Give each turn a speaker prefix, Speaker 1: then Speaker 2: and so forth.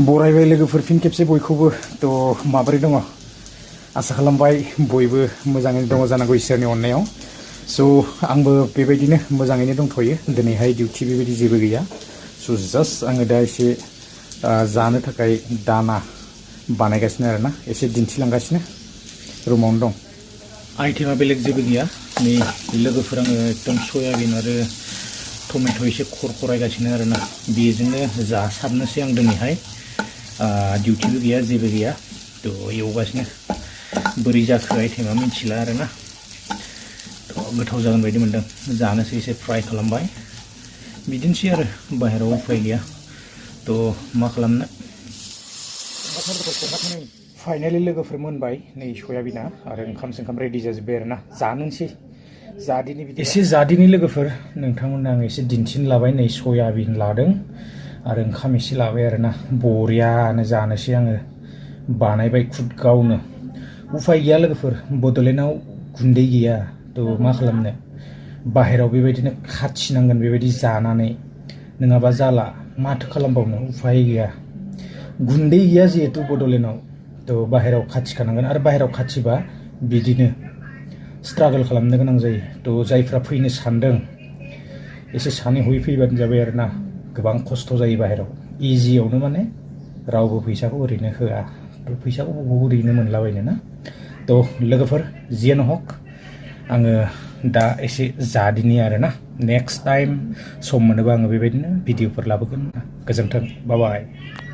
Speaker 1: बरायबाय लोगोफोर फिन खेबसे बयखौबो थ' माबोरै दङ आसा खालामबाय बयबो मोजाङैनो दङ जानांगौ इसोरनि अननायाव स' आंबो बेबायदिनो मोजाङैनो दंथ'यो दिनैहाय डिउटि बेबायदि जेबो गैया स' जास्ट आङो दा एसे जानो थाखाय दाना बानायगासिनो आरोना एसे दिन्थिलांगासिनो रुमावनो दं आइटेमा बेलेग जेबो गैया नै लोगोफोर आङो एकदम सयाबिन आरो टमेट' एसे खरायगासिनो आरोना बेजोंनो जासाबनोसै आं दिनैहाय डिउटिबो गैया जेबो गैया थ' एवगासिनो बोरै जाखो आइटेमा मिथिला आरोना थ' गोथाव जागोन बायदि मोनदों जानोसै एसे फ्राय खालामबाय बिदिनोसै आरो बाहेरायाव उफाय गैया थ' मा खालामनो फाइनालि लोगोफोर मोनबाय नै सयाबिना आरो ओंखाम रेडि जाजोब्बाय आरोना जानोसै जादिनि एसे जादिनि लोगोफोर नोंथांमोननो आं एसे दिन्थिनो लाबाय नै सयाबिन लादों आरो ओंखाम एसे लाबाय आरोना बरियानो जानोसै आङो बानायबाय खुद गावनो उफाय गैया लोगोफोर बड'लेण्डआव गुन्दै गैया थ' मा खालामनो बाहेरायाव बेबायदिनो खाथिनांगोन बेबायदि जानानै नङाबा जाला माथो खालामबावनो उफाय गैया गुन्दै गैया जिहेतु बड'लेण्डआव थ' बाहेरायाव खाथिखानांगोन आरो बाहेरायाव खाथिबा बिदिनो स्ट्रागल खालामनो गोनां जायो थ' जायफ्रा फैनो सानदों एसे सानै हयै फैबानो जाबाय आरोना गोबां खस्थ' जायो बाहेरायाव इजियावनो माने रावबो फैसाखौ ओरैनो होआ थ' फैसाखौ बबाव ओरैनो मोनलाबायनो ना थ' लोगोफोर जियानो हक आङो दा एसे जादिनि आरोना नेक्स्ट टाइम सम मोनोबा आङो बेबायदिनो भिडिअफोर लाबोगोन गोजोन्थों बाय बाय